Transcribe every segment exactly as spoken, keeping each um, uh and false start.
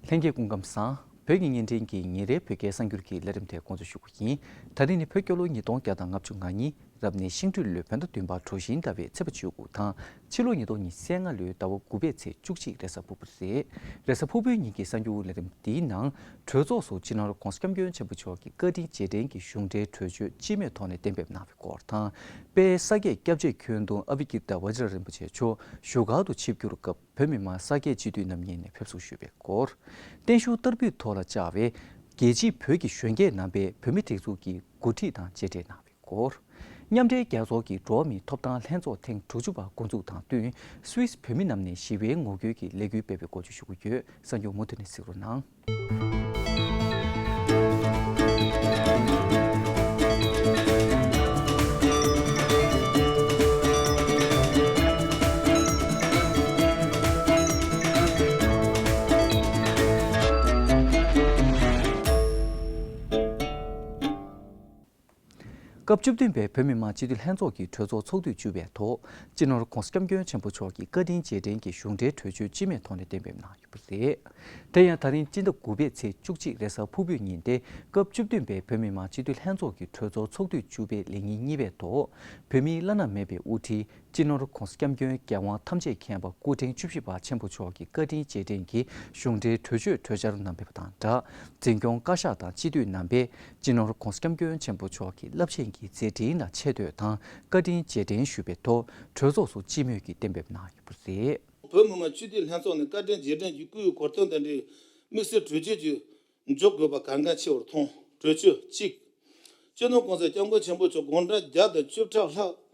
ལྷན་རྒྱས་སྐུ་ཁམས་བཟང་། བོད་ཀྱི་བརྙན་འཕྲིན་གྱི་ཉིན་རེའི་བོད་སྐད་གསར་འགྱུར་གྱི་ལས་རིམ་དེ་འགོ་འཛུགས་ཞུ་རྒྱུ་ཡིན། ད་རིང་ནི་བོད་རྒྱལ་ལོ་ཉིས་སྟོང་བརྒྱ་དང་ལྔ་བཅུ་ང་གཉིས། རབ་གནས་ཤིང་སྦྲུལ་ལོའི་བོད་ཟླ་བདུན་པ་གྲོ་བཞིན་ཟླ་བའི་ཚེས་པ་བཅུ་དགུ་དང་། ཕྱི་ལོ་ཉིས་སྟོང་ཉི་ཤུ་རྩ་ལྔ་ལོའི་ཟླ་བ་དགུ་པའི་ཚེས་བཅུ་གཅིག་རེས་གཟའ་ཕུར་བུ་རེད། རེས་གཟའ་ཕུར་བུའི་ཉིན་གྱི་གསར་འགྱུར་ལས་རིམ་འདིའི་ནང་། གྲོས་ཚོགས་སུ་སྤྱི་ནོར་༧གོང་ས་༧སྐྱབས་མགོན་ཆེན་པོ་མཆོག་གི་བཀའ་དྲིན་རྗེས་དྲན་གྱི་གཞུང་འབྲེལ་གྲོས་ཆོད་སྤྱི་མོས་ཐོག་ནས་གཏན་འབེབས་གནང་བའི་སྐོར་དང་། དཔལ་ས་སྐྱའི་སྐྱབས་རྗེ་ཁྱོན་བསྡོམས་ཨ་བི་ཀིརྟ་བཛྲ་རིན་པོ་ཆེ་མཆོག་བཞུགས་སྒར་དུ་ཆིབས་བསྒྱུར་སྐབས། བོད་མི་མང་ས་སྐྱའི་སྤྱི་འཐུས་རྣམ་གཉིས་ནས་ཕེབས་བསུ་ཞུས་པའི་སྐོར། བརྟན་བཞུགས་བསྟར་འབུལ་ཐོག་ལ་བཅར་བའི་རྒྱལ་སྤྱིའི་བོད་ཀྱི་གཞོན་སྐྱེས་རྣམ་པས་བོད་མིའི་སྒྲིག་འཛུགས་ཀྱི་འགོ་ཁྲིད་དང་མཇལ་འཕྲད་གནང་བའི་སྐོར། མཉམ་འབྲེལ་རྒྱལ་ཚོགས་ཀྱི་འགྲོ་བ་མིའི་ཐོབ་ཐང་ལྷན་ཚོགས་ཐེངས་དྲུག་ཅུ་པ་འགོ་འཛུགས་དང་བསྟུན། སུད་སི་བོད་མི་རྣམས་ནས་ཞི་བའི་ངོ་རྒོལ་གྱི་ལས་འགུལ་སྤེལ་བའི་སྐོར་བཅས་ཞུ་གི་ཡོད། གསར་འགྱུར་མུ་མཐུད་ནས་གཟིགས་རོགས་གནང་། སྐབས་བཅུ་བདུན་པའི་བོད་མི་མང་སྤྱི་འཐུས་ལྷན་ཚོགས་ཀྱི་གྲོས་ཚོགས་ཚོགས་དུས་བཅུ་པའི་ཐོག་སྤྱི་ནོར་༧གོང་ས་༧སྐྱབས་མགོན་ཆེན་པོ་མཆོག་གི་བཀའ་དྲིན་རྗེས་དྲན་གྱི་གཞུང་འབྲེལ་གྲོས་ཆོད་སྤྱི་མོས་ཐོག་ནས་གཏན་འབེབས་གནང་ཡོད་པ་རེད། དེ་ཡང་ད་རིང་སྤྱི་ཟླ་དགུ་པའི་ཚེས་བཅུ་གཅིག་རེས་གཟའ་ཕུར་བུའི་ཉིན་ཏེ། སྐབས་བཅུ་བདུན་པའི་བོད་མི་མང་སྤྱི་འཐུས་ལྷན་ཚོགས་ཀྱི་གྲོས་ཚོགས་ཚོགས་དུས་བཅུ་པའི་ལས་ཉིན་གཉིས་པའི་ཐོག་བོད་མིའི་བླ་ན་མེད་པའི་དབུ་ཁྲིད་སྤྱི་ནོར་༧གོང་ས་༧སྐྱབས་མགོན་རྒྱལ་དབང་ཐམས་ཅད་མཁྱེན་པ་སྐུ་ཕྲེང་བཅུ་བཞི་པ་ཆེན་པོ་མཆོག་གི་བཀའ་དྲིན་རྗེས་དྲན་གྱི་གཞུང་འབྲེལ་གྲོས་ཆོད་གྲོས་འཆར་གནང་ཕེབས་པ་དང་སྦྲགས། འཛིན་སྐྱོང་བཀའ་ཤག་དང་སྤྱི་འཐུས་རྣམ་པས་སྤྱི་ནོར་༧གོང་ས་༧སྐྱབས་མགོན་ཆེན་པོ་མཆོག་གི་རླབས་ཆེན་གྱི་མཛད་འཕྲིན་ལ་ཆེ་བསྟོད་དང་བཀའ་དྲིན་རྗེས་དྲན་ཞུས་པའི་ཐོག་གྲོས་ཚོགས་སུ་སྤྱི་མོས་ཀྱིས་གཏན་འབེབས་གནང་ཡོད་པ་རེད། བོད་མི་མང་སྤྱི་འཐུས་ལྷན་ཚོགས་ནས་བཀའ་དྲིན་རྗེས་དྲན་གྱི་སྐུའི་གོ་སྟོན་དང་འབྲེལ་དམིགས་བསལ་གྲོས་ཆོད་ཅིག་འཇོག་དགོས་པ་གལ་འགངས་ཆེ་བར་མཐོང་། གྲོས་ཆོད་གཅིག་སྤྱི་ནོར་༧གོང་ས་༧སྐྱབས་མགོན་ཆེན་པོ་མཆོག་དགུང་གྲངས་བརྒྱ་དང་བཅུ་ཕྲག་ལྷག་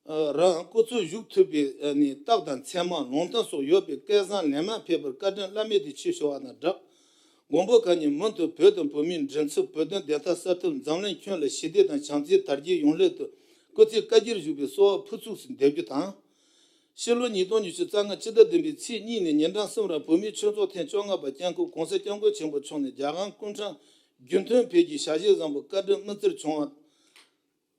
རང་སྐུ་ཚེ་བཞུགས་ཐུབ་པའི་ནི་རྟགས་དང་མཚན་མ་ལུང་བསྟན་སོགས་ཡོད་པའི་སྐལ་བཟང་ལེགས་མ་ཕེབས་པར་བཀའ་དྲིན་བླ་མེད་དུ་ཆེ་ཞུ་བ་དང་སྦྲགས། མགོན་པོ་གང་ཉིད་མུ་མཐུད་བོད་དང་བོད་མིའི་མགྲིན་ཚབ། བོད་དོན་བདེན་མཐའ་གསལ་ཐབས། འཛམ་གླིང་ཁྱོན་ལ་ཞི་བདེ་དང་བྱམས་བརྩེའི་དར་རྒྱས་ཡོང་སླད་དུ་སྐུ་ཚེ་བསྐལ་བརྒྱར་བཞུགས་པའི་གསོལ་བ་ཕུར་ཚུགས་སུ་འདེབས་རྒྱུ་དང་། ཕྱི་ལོ་ཉིས་སྟོང་ཉི་ཤུ་རྩ་ལྔ་སྤྱི་ཟླ་བདུན་པའི་ཚེས་གཉིས་ནས་ཉིན་གྲངས་གསུམ་རིང་བོད་མིའི་ཆོས་ཚོགས་ཐེངས་བཅོ་ལྔ་པ་བསྐྱངས་སྐབས་༧གོང་ས་༧སྐྱབས་མགོན་ཆེན་པོ་མཆོག་ནས་རྒྱལ་དབང་སྐུ་ཕྲེང་རྒྱུན་མཐུད་འཕེལ་རྒྱས་ཞལ་བཞེས་བཟང་པོ་བཀའ་དྲིན་སྨིན་བསྩལ་བྱུང་བ།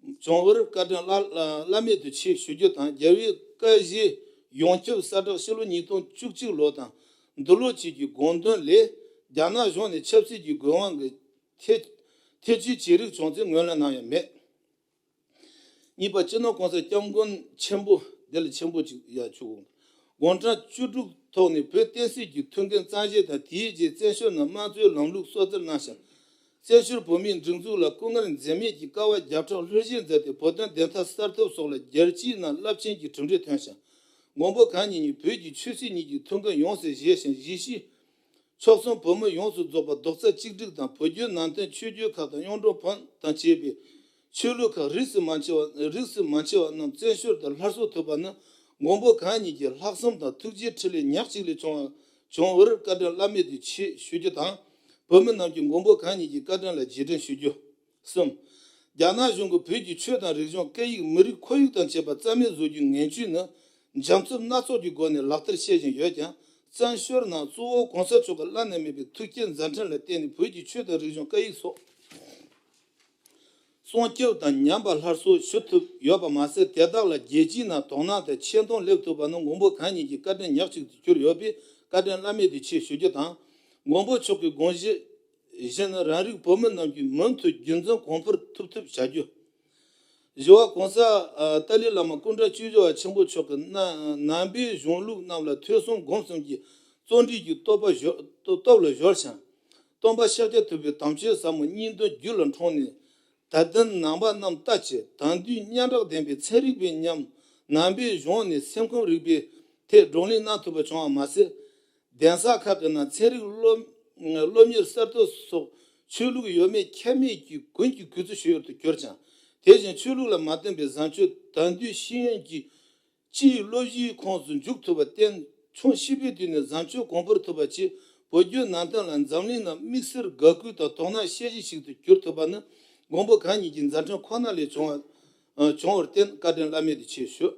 བྱུང་བར་བཀའ་དྲིན་བླ་བླ་མེད་དུ་ཆེ་ཞུ་རྒྱུ་དང་། རྒྱལ་བའི་བཀའ་བཞེས་ཡོངས་ཁྱབ་གསལ་བསྒྲགས་ཕྱི་ལོ་ཉིས་སྟོང་བཅུ་གཅིག་ལོ་དང་འདི་ལོ་བཅས་ཀྱི་དགོངས་དོན་ལས་རྒྱ་ནག་གཞུང་ནས་ཆབ་སྲིད་ཀྱི་དགོས་དབང་གིས་ཐེ་ཐེ་བྱུས་བྱེད་རིགས་བྱུང་ཚེ་ངོས་ལེན་གནང་ཡ་མེད། གཉིས་པ། སྤྱི་ནོར་༧གོང་ས་༧སྐྱབས་མགོན་ཆེན་པོ་འདི་ལ་ཆེན་པོ་ཅིག་ཡ་ཆུ་དགུང་གྲངས་བཅུ་དྲུག་ཐོག་ནས་བོད་བསྟན་སྲིད་ཀྱི་ཐུགས་འགན་གཙང་བཞེས་དང་། དེའི་རྗེས་བཙན་བྱོལ་ནང་དམངས་གཙོའི་ལམ་ལུགས་སྲོག་རྩར་གནང་ཞིང་། བཙན་བྱོལ་བོད་མིའི་སྒྲིག་འཛུགས་ལ་སྐུ་ངལ་འཛེམས་མེད་ཀྱིས་དཀའ་བ་བརྒྱ་ཕྲག་ལྷོད་བཞེས་མཛད་དེ། བོད་དོན་བདེན་མཐའ་གསལ་ཐབས་སོགས་ལ་རྒྱལ་སྤྱིའི་ནང་རླབས་ཆེན་གྱི་གྲུབ་འབྲས་ཐོན་ཞིང་། མགོན་པོ་གང་ཉིད་ནས་བོད་ཀྱི་ཆོས་སྲིད་གཉིས་ཀྱི་ཐུགས་འགན་ཡོངས་སུ་བཞེས་ཤིང་། གཞིས་བྱེས་ཕྱོགས་གསུམ་བོད་མི་ཡོངས་སུ་རྫོགས་པ་རྡོག་རྩ་གཅིག་སྒྲིལ་དང་། བོད་བརྒྱུད་ནང་བསྟན་ཆོས་བརྒྱུད་ཁག་དང་གཡུང་དྲུང་བོན་དང་བཅས་པའི་ཆོས་ལུགས་ཁག་རིས་སུ་མ་ཆད་པ་རིས་སུ་མ་ཆད་པ་རྣམས་བཙན་བྱོལ་དུ་སླར་གསོ་ཐུབ་པ་ནི་མགོན་པོ་གང་ཉིད་ཀྱི་ལྷག་བསམ་དང་ཐུགས་རྗེའི་ཕྲིན་ལས་ཉག་གཅིག་ལས་བྱུང་བ་བྱུང་བར་བཀའ་དྲིན་བླ་མེད་དུ་ཆེ་ཞུ་རྒྱུ་དང་། བོད་མི་རྣམས་ཀྱིས་མགོན་པོ་གང་ཉིད་ཀྱི་བཀའ་དྲིན་ལ་རྗེས་དྲན་ཞུ་རྒྱུ། གསུམ། རྒྱ་ནག་གཞུང་གིས་བོད་ཀྱི་ཆོས་དང་རིག་གཞུང་། སྐད་ཡིག་མི་རིགས། ཁོར་ཡུག་དང་བཅས་པ་རྩ་མེད་བཟོ་རྒྱུའི་ངན་བྱུས་ནི་འཇམ་རྩུབ་སྣ་ཚོགས་ཀྱི་སྒོ་ནས་ལག་བསྟར་བྱེད་བཞིན་ཡོད་ཀྱང་། བཙན་བྱོལ་ནང་གཙོ་བོ་གོང་ས་མཆོག་གི་བླ་ན་མེད་པའི་ཐུགས་བསྐྱེད་མཛད་འཕྲིན་ལ་བརྟེན་ནས་བོད་ཀྱི་ཆོས་དང་རིག་གཞུང་། སྐད་ཡིག་སོགས་སྲུང་སྐྱོབ་དང་ཉམས་པ་སླར་གསོ་ཞུ་ཐུབ་ཡོད་པ་མ་ཟད། དེ་དག་ལ་རྒྱལ་སྤྱིའི་ནང་དོ་སྣང་དང་ཆེ་མཐོང་སླེབས་ཐུབ་པ་ནི་མགོན་པོ་གང་ཉིད་ཀྱི་བཀའ་དྲིན་ཉག་གཅིག་ཏུ་གྱུར་ཡོད་པས་བཀའ་དྲིན་བླ་མེད་དུ་ཆེ་ཞུ་རྒྱུ་དང་། མགོན་པོ་མཆོག་གི་དགོངས་གཞི་བཞིན་རང་རིགས་བོད་མི་རྣམས་ཀྱིས་མུ་མཐུད་རྒྱུན་འཛིན་གོང་འཕེལ་ཐུབ་ཐུབ་བྱ་རྒྱུ། བཞི་པ། ྋགོང་ས་ཨ་ཏཱ་ལའི་བླ་མ་སྐུ་ཕྲེང་བཅུ་བཞི་པ་ཆེན་པོ་མཆོག་གིས་ན་ནང་པའི་གཞུང་ལུགས་རྣམས་ལ་ཐོས་བསམ་སྒོམ་གསུམ་གྱི་བརྩོན་འགྲུས་ཀྱི་སྟོབས་པ་གཞོལ་སྟོབས་ལ་གཞོལ་ཞིང་། སྟོན་པ་ཤཱཀྱ་ཐུབ་པའི་དམ་ཆོས་ཟབ་མོ་སྙིང་དོན་རྒྱུད་ལ་འཁྲུངས་ནས། དད་ལྡན་ནང་པ་རྣམས་ལྟ་ཅི། དེང་དུས་སྙན་གྲགས་ལྡན་པའི་ཚན་རིག་པའི་ཉམས། ནང་པའི་གཞུང་ནས་སེམས་ཁམས་རིག་པའི་ཐད་བགྲོ་གླེང་གནང་ཐུབ་པ་བྱུང་བ་མ་ཟད། གདན་ས་ཁག་གི་ནང་ཚན་རིག་སློབ་སློབ་གཉེར་གསར་གཏོད་སོགས་ཆོས་ལུགས་ཡོད་མེད་ཁྱད་མེད་ཀྱིས་ཀུན་གྱིས་གུས་བརྩི་ཞུ་ཡུལ་དུ་གྱུར་ཅིང་། དེ་བཞིན་ཆོས་ལུགས་ལ་མ་བརྟེན་པའི་བཟང་སྤྱོད་དེང་དུས་ཤེས་ཡོན་གྱི་སྤྱིའི་སློབ་གཞིའི་ཁོངས་སུ་འཇུག་ཐུབ་པར་བརྟེན། ཆུང་བྱིས་པའི་དུས་ནས་བཟང་སྤྱོད་གོང་འཕེལ་ཐུབ་པ་བཅས་བོད་བརྒྱུད་ནང་བསྟན་ལ་འཛམ་གླིང་ནང་དམིགས་བསལ་དགའ་གུས་དང་དོ་སྣང་བྱེད་གཞི་ཞིག་ཏུ་གྱུར་ཐུབ་པ་ནི་མགོན་པོ་གང་ཉིད་ཀྱི་མཛད་འཕྲིན་ཁོ་ན་ལས་བྱུང་བ་བྱུང་བར་བརྟེན་བཀའ་དྲིན་བླ་མེད་དུ་ཆེ་ཞུ།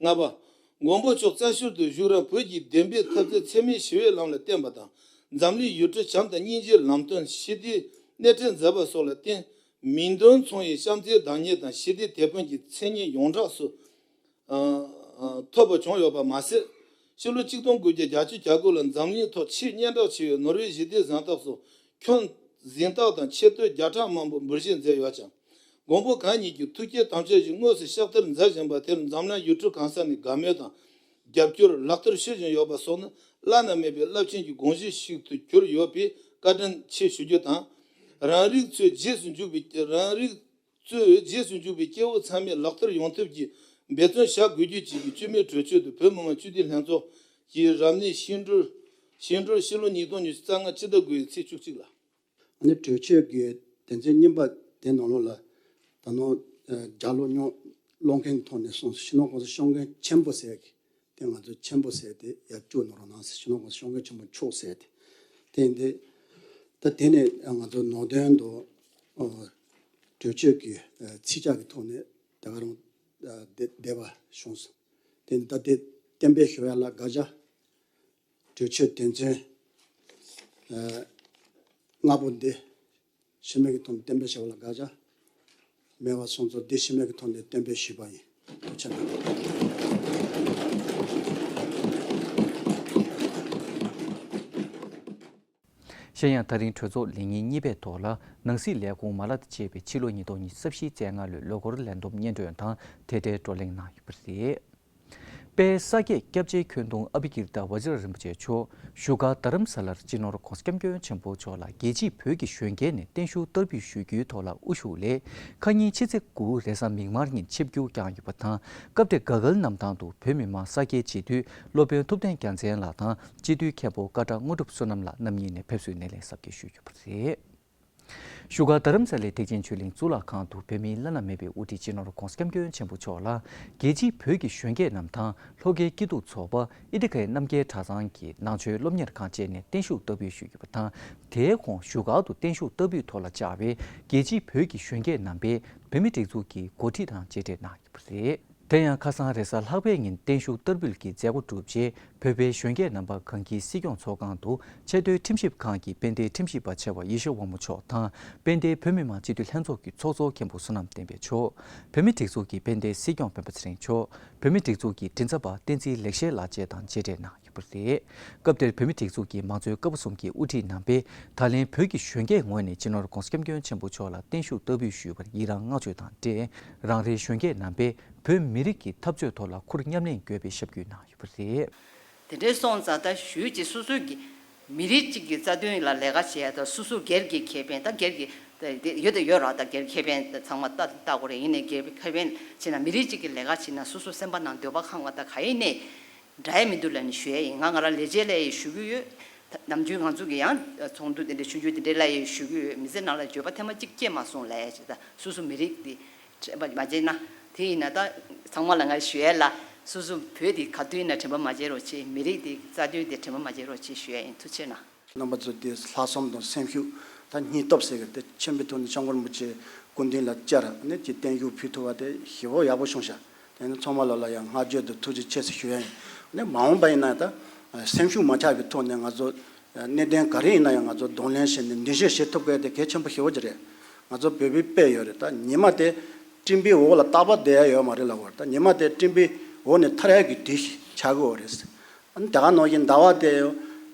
ལྔ་པ། མགོན་པོ་མཆོག་བཙན་བྱོལ་དུ་བཞུགས་རིང་བོད་ཀྱི་བདེན་པའི་འཐབ་རྩོད་འཚེ་མེད་ཞི་བའི་ལམ་ལ་བརྟེན་པ་དང་། འཛམ་གླིང་ཡུལ་གྲུ་བྱམས་དང་སྙིང་རྗེའི་ལམ་སྟོན་ཞི་བདེའི་སྣེ་ཁྲིད་མཛད་པ་སོགས་ལ་བརྟེན། མིང་དོན་མཚུངས་པའི་བྱམས་བརྩེའི་བདག་ཉིད་དང་ཞི་བདེའི་དེད་དཔོན་གྱི་མཚན་སྙན་ཡོངས་གྲགས་སུ་ཐོབ་པ་བྱུང་ཡོད་པ་མ་ཟད། ཕྱི་ལོ་ཆིག་སྟོང་དགུ་བརྒྱ་བརྒྱད་ཅུ་གྱ་དགུ་ལ་འཛམ་གླིང་ཐོག་ཆེས་སྙན་གྲགས་ཆེ་བའི་ནོར་ཝེ་ཞི་བདེ་གཟེངས་རྟགས་སོགས་ཁྱོན་གཟེངས་རྟགས་དང་ཆེ་བསྟོད་བརྒྱ་ཕྲག་མང་པོ་འབུལ་བཞེས་མཛད་ཡོད་ཀྱང་། མགོན་པོ་གང་ཉིད་ཀྱི་ཐུགས་བསྐྱེད་དམ་བཅའ་བཞིན་དངོས་སུ་ཕྱག་བསྟར་མཛད་བཞིན་པ་དེར་འཛམ་གླིང་ཡུལ་གྲུ་གང་ས་ནས་དགའ་མོས་དང་རྒྱབ་སྐྱོར་ལག་བསྟར་ཞུ་བཞིན་ཡོད་པ་སོགས་ནི་བླ་ན་མེད་པའི་རླབས་ཆེན་གྱི་དགོངས་གཞི་ཞིག་ཏུ་གྱུར་ཡོད་པས་བཀའ་དྲིན་ཆེ་ཞུ་རྒྱུ་དང་། རང་རིགས་ཚོའི་རྗེས་སུ་འཇུག་པའི་རང་རིགས་གཙོས་རྗེས་སུ་འཇུག་པའི་སྐྱེ་བོ་ཚང་མས་ལག་བསྟར་ཡོང་ཐབས་ཀྱི་འབད་བརྩོན་བྱ་དགོས་རྒྱུ་བཅས་ཀྱི་བཅོས་མའི་གྲོས་ཆོད་དུ་བོད་མི་མང་སྤྱི་འཐུས་ལྷན་ཚོགས་ཀྱི་རབ་གནས་ཤིང་སྦྲུལ་ཤིང་སྦྲུལ་ཕྱི་ལོ་ཉིས་སྟོང་ཉི་ཤུ་རྩ་ལྔ་ཕྱི་ཟླ་དགུ་བའི་ཚེས་བཅུ་གཅིག་ལ། ཨ་ནི་གྲོས་ཆོད་ཀྱི་དོན་ཚན་གཉིས་པ་དེ་ནང་ལོགས་ལ་ད་ནང་ལྗགས་ཀློག་སྙན་ཀློག་མཁན་གྱི་ཐོག་ནས་གསུངས་སོང་། སྤྱི་ནོར་གོང་ས་སྐྱབས་མགོན་ཆེན་པོ་ཟེར་གྱི་དེ་ང་ཚོ་ཆེན་པོ་ཟེར་དེ་ཡར་བཅུག་གནང་རོགས་གནང་ཟེར། སྤྱི་ནོར་གོང་ས་སྐྱབས་མགོན་ཆེན་པོ་མཆོག་ཟེར་དེ། དེ་ཡིན་དུས་ད་དེ་ནས་ང་ཚོ་ནང་དོན་དུ་ཨ་གྲོས་ཆོད་ཀྱི་ཨ་ཚིག་བཅད་ཀྱི་ཐོག་ནས་ད་ག་རང་ཨ་འདེ་འདེབས་པ་བྱུང་སོང་། དེ་ནས་ད་དེ་གཏན་འབེབས་ཞུ་ཡ་ལ་དགག་བྱ། གྲོས་ཆོད་དོན་ཚན་ཨ་ལྔ་པོ་འདི་ཕྱི་མིག་གི་ཐོག་ནས་གཏན་འབེབས་བྱ་བ་ལ་དགག་བྱ་མེད་པ་སོང་ཙང་འདི་ཕྱི་མིག་གི་ཐོག་ནས་གཏན་འབེབས་ཞུས་པ་ཡིན། ཐུགས་རྗེ་གནང་། གཞན་ཡང་ད་རིང་གྲོས་ཚོགས་ལས་ཉིན་གཉིས་པའི་ཐོག་ལ་ནང་སྲིད་ལས་ཁུངས་མ་ལག་དང་བཅས་པའི་ཕྱི་ལོ་ཉིས་སྟོང་ཉི་ཤུ་རྩ་བཞིའི་རྩིས་སྔ་ལོའི་ལོ་འཁོར་ལས་བསྡོམས་སྙན་སྒྲོན་དང་དེ་འབྲེལ་བགྲོ་གླེང་གནང་ཡོད་པ་རེད། དཔལ་ས་སྐྱའི་སྐྱབས་རྗེ་ཁྱོན་བསྡོམས་ཨ་བྷི་ཀིརྟ་ཝ་ཇི་ར་རིན་པོ་ཆེ་མཆོག་བཞུགས་སྒར་རྡ་རམ་ས་ལར་སྤྱི་ནོར་༧གོང་ས་༧སྐྱབས་མགོན་ཆེན་པོ་མཆོག་ལ་རྒྱལ་སྤྱིའི་བོད་ཀྱི་གཞོན་སྐྱེས་ནས་བརྟན་བཞུགས་བསྟར་འབུལ་ཞུ་རྒྱུའི་ཐོག་ལ་དབུ་བཞུགས་ལས། ཁ་ཉིན་ཕྱི་ཚེས་དགུ་རེས་གཟའ་མིག་དམར་ཉིན་ཆིབས་བསྒྱུར་བསྐྱངས་ཡོད་པ་དང་། སྐབས་དེར་དགའ་འཁལ་གནམ་ཐང་དུ་བོད་མི་མང་གསར་སྐྱེས་སྤྱི་འཐུས་སློབ་དཔོན་ཐུབ་བསྟན་རྒྱལ་མཚན་ལགས་དང་སྤྱི་འཐུས་མཁན་པོ་ཀ་བྲག་དངོས་གྲུབ་བསོད་ནམས་ལགས་རྣམ་གཉིས་ནས་ཕེབས་བསུའི་སྣེ་ལེན་གཟབ་རྒྱས་ཞུས་ཡོད་པ་རེད། བཞུགས་སྒར་རྡ་རམ་ས་ལའི་ཐེག་ཆེན་ཆོས་གླིང་གཙུག་ལག་ཁང་དུ་བོད་མིའི་བླ་ན་མེད་པའི་དབུ་ཁྲིད་སྤྱི་ནོར་༧གོང་ས་༧སྐྱབས་མགོན་ཆེན་པོ་མཆོག་ལ་རྒྱལ་སྤྱིའི་བོད་ཀྱི་གཞོན་སྐྱེས་རྣམས་དང་ལྷོ་ཁའི་སྐྱིད་སྡུག་ཚོགས་པ་ཨི་ཏི་ཀའི་རྣམ་རྒྱལ་གྲྭ་ཚང་གི་ནང་ཆོས་སློབ་གཉེར་ཁང་བཅས་ནས་བརྟན་བཞུགས་བསྟར་འབུལ་ཞུས་ཡོད་པ་དང་། དེའི་གོང་བཞུགས་སྒར་དུ་བརྟན་བཞུགས་བསྟར་འབུལ་ཐོག་ལ་བཅར་བའི་རྒྱལ་སྤྱིའི་བོད་ཀྱི་གཞོན་སྐྱེས་རྣམ་པས་བོད་མིའི་སྒྲིག་འཛུགས་ཀྱི་འགོ་ཁྲིད་དང་མཇལ་འཕྲད་གནང་ཡོད་པ་རེད། དེ་ཡང་ཁ་སང་རེས་གཟའ་ལྷག་པའི་ཉིན་བརྟན་བཞུགས་བསྟར་འབུལ་གྱི་མཛད་སྒོ་གྲུབ་རྗེས་བོད་པའི་གཞོན་སྐྱེས་རྣམ་པ་གངས་སྐྱིད་སྲིད་སྐྱོང་ཚོགས་ཁང་དུ་ཆེས་མཐོའི་ཁྲིམས་ཞིབ་ཁང་གི་དཔལ་ལྡན་ཁྲིམས་ཞིབ་པ་ཆེ་བ་ཡེ་ཤེས་དབང་མོ་མཆོག་དང་དཔལ་ལྡན་བོད་མི་མང་སྤྱི་འཐུས་ལྷན་ཚོགས་ཀྱི་ཚོགས་གཙོ་མཁན་པོ་བསོད་ནམས་བསྟན་འཕེལ་མཆོག་བོད་མིའི་སྒྲིག་འཛུགས་ཀྱི་དཔལ་ལྡན་སྲིད་སྐྱོང་སྤེན་པ་ཚེ་རིང་མཆོག་བོད་མིའི་སྒྲིག་འཛུགས་ཀྱི་མགྲིན་ཚབ་པ་བསྟན་འཛིན་ལེགས་བཤད་ལགས་བཅས་དང་མཇལ་འཕྲད་གནང་ཡོད་པ་རེད། སྐབས་དེར་བོད་མིའི་སྒྲིག་འཛུགས་ཀྱི་མང་གཙོའི་ཀ་བ་གསུམ་གྱི་དབུ་ཁྲིད་རྣམ་པས་ད་ལན་བོད་ཀྱི་གཞོན་སྐྱེས་ངོས་ནས་སྤྱི་ནོར་༧གོང་ས་༧སྐྱབས་མགོན་ཆེན་པོ་མཆོག་ལ་བརྟན་བཞུགས་བསྟར་འབུལ་ཞུས་པར་ཡི་རངས་བསྔགས་བརྗོད་དང་འབྲེལ་རང་རེའི་གཞོན་སྐྱེས་རྣམ་པས་བོད་མི་རིགས་ཀྱི་འཐབ་རྩོད་ཐོག་ལ་ཁུར་མཉམ་ལེན་དགོས་པའི་ཞབས་སྐུལ་གནང་ཡོད་པ་རེད། དེ་འདྲའི་སོང་ཙང་ད་ཞུས་ཀྱི་སོ་སོའི་གི་མི་རིགས་གཅིག་གི་རྩ་དོན་ལ་ལས་ཀ་བྱེད་ཡ་དང་སོ་སོ་སྒེར་གྱི་ཁེ་ཕན་ད་སྒེར་གྱི་ད་དེ་ཡོད་དེ་ཡོད་ར་ད་སྒེར་ཁེ་ཕན་ད་ཚང་མ་ད་ལྟ་དགོས་རེད། ཡིན་ནའི་སྒེར་ཁེ་ཕན་བྱེད་ན་མི་རིགས་གཅིག་གི་ལས་ཀ་བྱེད་ན་སོ་སོ་སེམས་པ་ནང་འདོད་པ་ཁེངས་པ་ད་ག་ཡིན་ནའི་འདྲ་ཡ་མི་འདུག་ལབ་ནས་ཞུ་ཡ་ཡིན། ང་ང་རང་ལས་བྱེད་ལ་ཡི་ཞུ་གི་ཡོད། ད་ནམ་རྒྱུན་ང་ཚོ་གི་ཡང་ཚོགས་འདུ་དེ་འདྲ་ཆུང་ཆུང་དེ་འདྲ་ལ་ཡི་ཞུ་གི་ཡོད། མི་ཚེ་ནང་ལ་འགྱོད་པ་ཐེངས་མ་གཅིག་སྐྱེས་མ་སོང་ལབ་ཡ་ཅིག་ད་སོ་སོ་མི་རིགས་དེ་དྲན་པ་མ་བརྗེད་ན། དེ་ཡིན་ན་ད་ཚང་མ་ལ་ང་ཞུ་ཡ་ལ་སོ་སོ་བོད་དེ་ག་དུས་ཡིན་ན་དྲན་པ་མ་བརྗེད་རོགས་བྱེད། མི་རིགས་དེ་རྩ་དོན་དེ་དྲན་པ་མ་བརྗེད་རོགས་བྱེད་ཞུ་ཡ་ཡིན། ཐུགས་རྗེ་གནང་། རྣམ་པ་ཚོ་དེ་ལྷག་བསམ་དང་སེམས་ཤུགས་དང་སྙིང་སྟོབས་ཟེར་གི་དེ་ཆེན་པོའི་ཐོག་ནས་སྐྱབས་མགོན་རིན་པོ་ཆེའི་སྐུ་མདུན་ལ་བཅར་ནས་ཀྱི་བརྟན་བཞུགས་ཕུལ་ཐུབ་པ་དེ་ཞེ་པོ་ཡག་པོ་བྱུང་ཤག་དེ་ནི་ཚང་མ་ལོ་ལ་ཡང་བསྔགས་བརྗོད་དང་ཐུགས་རྗེ་ཆེ་ཟེར་ཞུ་ཡ་ཡིན། ནི་མ་འོངས་པ་ཡིན་ན་ད་སེམས་ཤུགས་མ་ཆག་པའི་ཐོག་ནས་ང་ཚོ་གནད་དོན་ག་རེ་ཡིན་ན་ཡང་ང་ཚོ་གདོང་ལེན་བྱས་ནས་མདུན་སྐྱོད་བྱེད་ཐུབ་དགོས་དེ་གལ་ཆེན་པོ་ཞེ་པོ་ཅིག་རེད། ང་ཚོ་བོད་པའི་དཔེ་ཡོད་རེད། ད་ཉི་མ་དེ་སྤྲིན་པའི་འོག་ལ་རྟག་པར་བསྡད་ཡ་ཡོད་མ་རེད་ལབ་པ་རེད། ད་ཉི་མ་དེ་སྤྲིན་པའི་འོག་ནས་ཐར་ཡ་གི་དུས་ཤིག་ཆགས་ཀྱི་ཡོད་རེད། ཨ་ནི་ད་ག་ནང་བཞིན་ཟླ་བ་དེ་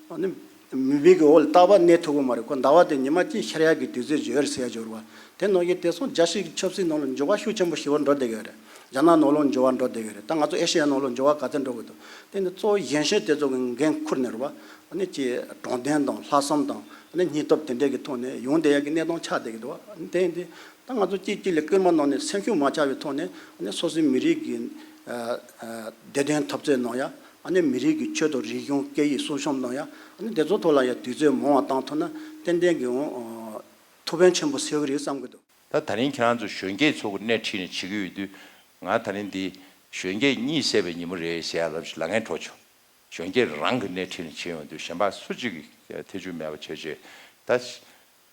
ཨ་ནི་མུན་པའི་གི་འོག་ལ་རྟག་པར་གནས་ཐུབ་ཀྱི་མ་རེད། ཁོ་ཟླ་བ་དེ་ཉི་མ་གཅིག་ཤར་ཡག་གི་དུས་ཚོད་ཅིག་ཡོད་རེད་ཟེར་ཡ་ཅིག་ཡོད་རེད་པ། དེ་ནང་བཞིན་དེང་སང་རྒྱལ་སྤྱི་གི་ཆབ་སྲིད་ནང་ལ་འགྱུར་བ་ཤུགས་ཆེན་པོ་ཞེ་པོ་འགྲོ་བསྡད་ཀྱི་ཡོད་རེད། རྒྱ་ནག་ནང་ལོགས་འགྱུར་བ་འགྲོ་བསྡད་ཀྱི་ཡོད་རེད། ད་ང་ཚོ་ཨེ་ཤེ་ཡ་ནང་ལོགས་འགྱུར་བ་ག་ཚོད་འགྲོ་གི་འདུག་དེ་ནི་གཙོ་བོ་གཞན་ཤོས་དེ་ཚོ་གི་འགན་འཁུར་ནས་རེད་པ། ཨ་ནི་ཅིག་དྲང་བདེན་དང་ལྷག་བསམ་དང་ཨ་ནི་སྙིང་སྟོབས་དེ་འདྲས་ཀྱི་ཐོག་ནས་ཡོང་བསྡད་ཡག་གི་གནས་སྟངས་ཆགས་བསྡད་ཀྱི་འདུག་ཨ་ནི་དེ་ཡིན་དུས་ད་ང་ཚོ་གཅིག་གཅིག་ལ་སྐུལ་མ་གནང་ནས་སེམས་ཤུགས་མ་ཆག་པའི་ཐོག་ནས་ཨ་ནི་སོ་སོའི་མི་རིགས་ཀྱི་ཨ་ཨ་བདེ་དོན་འཐབ་རྩོད་གནང་ཡ། ཨ་ནི་མི་རིགས་ཀྱི་ཆོས་དང་རིག་གཞུང་སྐད་ཡིག་སྲུང་སྐྱོབ་གནང་ཡ། ཨ་ནི་དེ་ཚོ་ཐོག་ལ་ཡང་དུས་ཚོད་མང་བ་བཏང་ཐུབ་ན་ཏན་ཏན་གྱི་ཨ་ཐུགས་ཕན་ཆེན་པོ་གསོས་ཀྱི་རེད་བསམ་གྱི་འདུག་ད་ད་རིང་ཁྱེད་རང་ཚོ་གཞོན་སྐྱེས་ཚོ་གི་སྣེ་ཁྲིད་ནས་བྱེད་ཀྱི་ཡོད་དུས། ང་ད་རིང་འདི་གཞོན་སྐྱེས་གཉིད་སད་པའི་ཉིན་མོ་རེད་ཟེར་ཡ་ལབ་ལབ་མཁན་འགྲོ་བྱུང་། གཞོན་སྐྱེས་རང་གི་སྣེ་ཁྲིད་ནས་བྱེད་ཡོང་དུས་གཞན་པ་སུ་གཅིག་གིས་ཐེ་ཇུས་མེད་པ་བྱས་བྱས།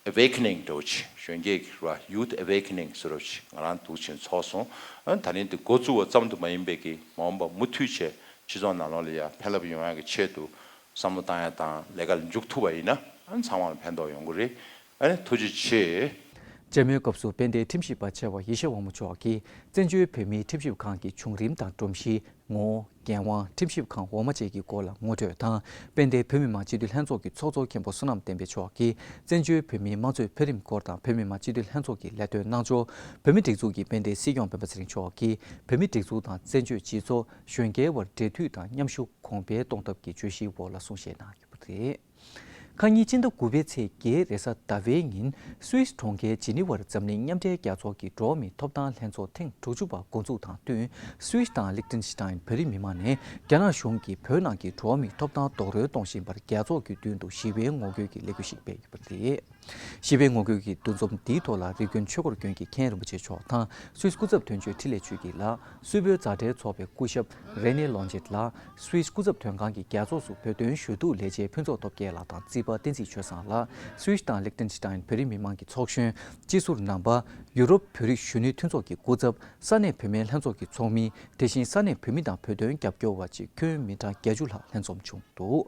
ད་awakening་འདྲ་བོ་ཅིག་གཞོན་སྐྱེས་ཀྱི་ར་youth awakening་ཟེར་བ་ཅིག་ང་རང་འདུག་ཕྱིན་ཚོགས་སོང་། ཨ་ནི་ད་རིང་འདི་འགོ་བཙུགས་པ་ཙམ་དུ་མ་ཡིན་པའི་གི་མ་འོངས་པ་མུ་མཐུད་བྱས་སྤྱི་ཚོགས་ནང་ལོགས་ལ་ཡ་ཕན་རླབས་ཡོང་ཡ་གི་ཆེད་དུ་བསམ་བློ་བཏང་ཡ་དང་ལས་ཀ་ལ་འཇུག་ཐུབ་པ་ཡིན་ན་ཨ་ནི་ཚང་མ་ལ་ཕན་ཐོགས་ཡོང་གི་རེད། ཨ་ནི་ཐུགས་རྗེ་ཆེ། མཇལ་མོལ་སྐབས་སུ་དཔལ་ལྡན་ཁྲིམས་ཞིབ་པ་ཆེ་བ་ཡེ་ཤེས་དབང་མོ་མཆོག་གིས་བཙན་བྱོལ་བོད་མིའི་ཁྲིམས་ཞིབ་ཁང་གི་བྱུང་རིམ་དང་སྒྲོམ་གཞི། ངོ་བོ། འགན་དབང་། ཁྲིམས་ཞིབ་ཁང་འོག་མ་བཅས་ཀྱི་སྐོར་ལ་ངོ་སྤྲོད་དང་། དཔལ་ལྡན་བོད་མི་མང་སྤྱི་འཐུས་ལྷན་ཚོགས་ཀྱི་ཚོགས་གཙོ་མཁན་པོ་བསོད་ནམས་བསྟན་འཕེལ་མཆོག་གིས་བཙན་བྱོལ་བོད་མིའི་དམངས་གཙོའི་འཕེལ་རིམ་སྐོར་དང་། བོད་མི་མང་སྤྱི་འཐུས་ལྷན་ཚོགས་ཀྱི་ལས་དོན་གནང་ཕྱོགས། བོད་མིའི་སྒྲིག་འཛུགས་ཀྱི་དཔལ་ལྡན་སྲིད་སྐྱོང་སྤེན་པ་ཚེ་རིང་མཆོག་གིས་བོད་མིའི་སྒྲིག་འཛུགས་དང་བཙན་བྱོལ་སྤྱི་ཚོགས་གཞོན་སྐྱེས་དབར་འབྲེལ་མཐུད་དང་མཉམ་ཞུགས་གོང་འཕེལ་གཏོང་ཐབས་ཀྱི་བརྗོད་གཞིའི་འོག་ལ་གསུང་བཤད་གནང་ཡོད་པ་རེད། ཁ་ཉིན་སྤྱི་ཟླ་དགུ་པའི་ཚེས་བརྒྱད་རེས་གཟའ་ཟླ་བའི་ཉིན་སུད་སི་གྲོང་ཁྱེར་ཇི་ནི་ཝར་འཛམ་གླིང་མཉམ་འབྲེལ་རྒྱལ་ཚོགས་ཀྱི་འགྲོ་བ་མིའི་ཐོབ་ཐང་ལྷན་ཚོགས་ཐེངས་དྲུག་ཅུ་པ་འགོ་འཛུགས་དང་བསྟུན། སུད་སི་དང་ལིག་ཏེན་ཤི་ཏན་བོད་རིགས་མི་མང་ནས་རྒྱ་ནག་གཞུང་གིས་བོད་ནང་གི་འགྲོ་བ་མིའི་ཐོབ་ཐང་རྡོག་རོལ་གཏོང་བཞིན་པར་རྒྱལ་ཚོགས་ཀྱི་མདུན་དུ་ཞི་བའི་ངོ་རྒོལ་གྱི་ལས་འགུལ་ཞིག་སྤེལ་ཡོད་པ་རེད། ཞི་བའི་ངོ་རྒོལ་གྱི་འདུ་འཛོམས་འདིའི་ཐོག་ལ་རིགས་མགོན་ཆོས་འཁོར་དགོན་གྱི་མཁན་རིན་པོ་ཆེ་མཆོག་དང་སུད་སི་སྐུ་ཚབ་དོན་གཅོད་འཕྲིན་ལས་ཆོས་སྐྱིད་ལགས། སུད་བོད་མཛའ་འབྲེལ་ཚོགས་པའི་སྐུ་ཞབས་རེ་ནེ་ལོན་ཅེད་ལགས། སུད་སི་སྐུ་ཚབ་དོན་ཁང་གི་རྒྱལ་ཚོགས་སུ་བོད་དོན་ཞུ་གཏུག་ལས་བྱེད་ཕུན་ཚོགས་སྟོབས་རྒྱལ་ལགས་དང་རྩིས་པ་བསྟན་འཛིན་ཆོས་བཟང་ལགས། སུད་སི་དང་ལིག་ཏེན་ཤི་ཏན་བོད་རིགས་མི་མང་གི་ཚོགས་གཞོན། སྤྱི་ཟུར་རྣམ་པ། ཡུ་རོབ་བོད་རིགས་གཞོན་ནུའི་མཐུན་ཚོགས་ཀྱི་སྐུ་ཚབ། ས་གནས་བོད་མིའི་ལྷན་ཚོགས་ཀྱི་ཚོགས་མི། དེ་བཞིན་ས་གནས་བོད་མི་དང་བོད་དོན་རྒྱབ་སྐྱོར་བ་བཅས་ཁྱོན་མི་གྲངས་བརྒྱད་ཅུ་ལྷག་ལྷན་འཛོམས་བྱུང་འདུག།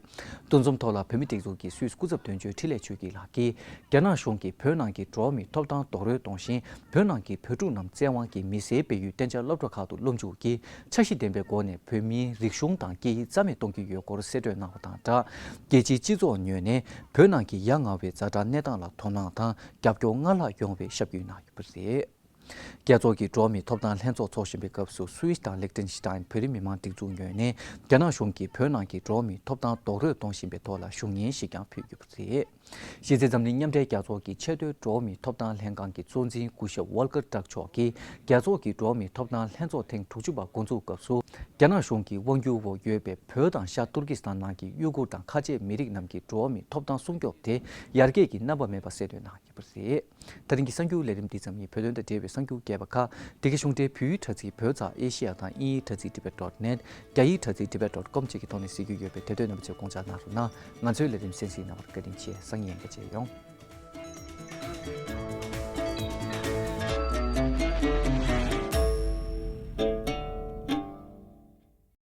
འདུ་འཛོམས་ཐོག་ལ་བོད་མིའི་སྒྲིག་འཛུགས་ཀྱི་སུད་སི་སྐུ་ཚབ་དོན་གཅོད་འཕྲིན་ལས་ཆོས་སྐྱིད་ལགས་ཀྱིས། རྒྱ་ནག་གཞུང་གིས་བོད་ནང་གི་འགྲོ་བ་མིའི་ཐོབ་ཐང་རྡོག་རོལ་གཏོང་བཞིན། བོད་ནང་གི་བོད་ཕྲུག་རྣམས་བཙན་དབང་གིས་མི་སེར་སྤེལ་ཡུལ་གཏན་འཇགས་སློབ་གྲྭ་ཁག་ཏུ་སློབ་འཇུག་གིས་འཆར་གཞི་ལྡན་པའི་སྒོ་ནས་བོད་མིའི་རིག་གཞུང་དང་སྐད་ཡིག་རྩ་མེད་གཏོང་གི་ཡོད་སྐོར་གསལ་བཀྲོལ་གནང་བ་དང་སྦྲགས། རྒྱལ་སྤྱིའི་སྤྱི་ཚོགས་ངོས་ནས་བོད་ནང་གི་ཡ་ང་བའི་ཛ་དྲག་གནས་སྟངས་ལ་དོ་སྣང་དང་རྒྱབ་སྐྱོར་སྔར་ལྷག་ཡོང་བའི་ཞབས་སྐྱོར་གནང་ཡོད་པ་རེད། རྒྱལ་ཚོགས་ཀྱི་འགྲོ་བ་མིའི་ཐོབ་ཐང་ལྷན་ཚོགས་འཚོགས་བཞིན་པའི་སྐབས་སུ་སུད་སི་དང་ལིག་ཏེན་ཤི་ཏན་བོད་རིགས་མི་མང་སྒྲིག་འཛུགས་ངོས་ནས་རྒྱ་ནག་གཞུང་གིས་བོད་ནང་གི་འགྲོ་བ་མིའི་ཐོབ་ཐང་རྡོག་རོལ་གཏོང་བཞིན་པའི་ཐོག་ལ་ཞུ་སྙན་ཞིག་ཀྱང་ཕུལ་ཡོད་པ་རེད། གཞི་རྩའི་འཛམ་གླིང་མཉམ་འབྲེལ་རྒྱལ་ཚོགས་ཀྱི་ཆེས་མཐོའི་འགྲོ་བ་མིའི་ཐོབ་ཐང་ལྷན་ཁང་གི་གཙོ་འཛིན་སྐུ་ཞབས་ཝོལ་ཀར་ཏྲག་མཆོག་གིས་རྒྱལ་ཚོགས་ཀྱི་འགྲོ་བ་མིའི་ཐོབ་ཐང་ལྷན་ཚོགས་ཐེངས་དྲུག་ཅུ་པ་འགོ་འཛུགས་སྐབས་སུ། རྒྱ་ནག་གཞུང་གི་དབང་སྒྱུར་འོག་ཡོད་པའི་བོད་དང་ཤར་ཏུར་ཀི་སི་ཐན་ནང་གི་ཡུ་གུར་དང་ཁ་ཆེ་མི་རིགས་རྣམས་ཀྱི་འགྲོ་བ་མིའི་ཐོབ་ཐང་སྲུང་སྐྱོབ་དེ་ཡར་རྒྱས་ཀྱི་རྣམ་པ་མེད་པ་གསལ་སྟོན་གནང་ཡོད་པ་རེད། ད་རིང་གི་གསར་འགྱུར་ལས་རིམ་འདི་ཙམ་ཡིན། བོད་དོན་དང་འབྲེལ་བའི་གསར་འགྱུར་རྒྱས་པ་ཁག་འདི་གའི་གཞུང་འབྲེལ་བོད་ཡིག་དྲ་ཚིགས་བོད་ཙ་ཨེ་ཤི་ཡ་དང་དབྱིན་ཡིག་དྲ་ཚིགས་ཌི་བེ་ཊི་ཌོཊ་ནེཊ། རྒྱ་ཡིག་དྲ་ཚིགས་ཌི་བེ་ཊི་ཌོཊ་ཀོམ་བཅས་ཀྱི་ཐོག་ནས་གཟིགས་རྒྱུ་ཡོད་པས་དེ་དོན་རྣམ་པ་ཚོས་དགོངས་འཇགས་གནང་རོགས་གནང་། ང་ཚོའི་ལས་རིམ་གསན་གཟིགས་གནང་བར་བཀའ་དྲིན་ཆེ། སང་ཉིན་ཡང་བསྐྱར་མཇལ་ཡོང་།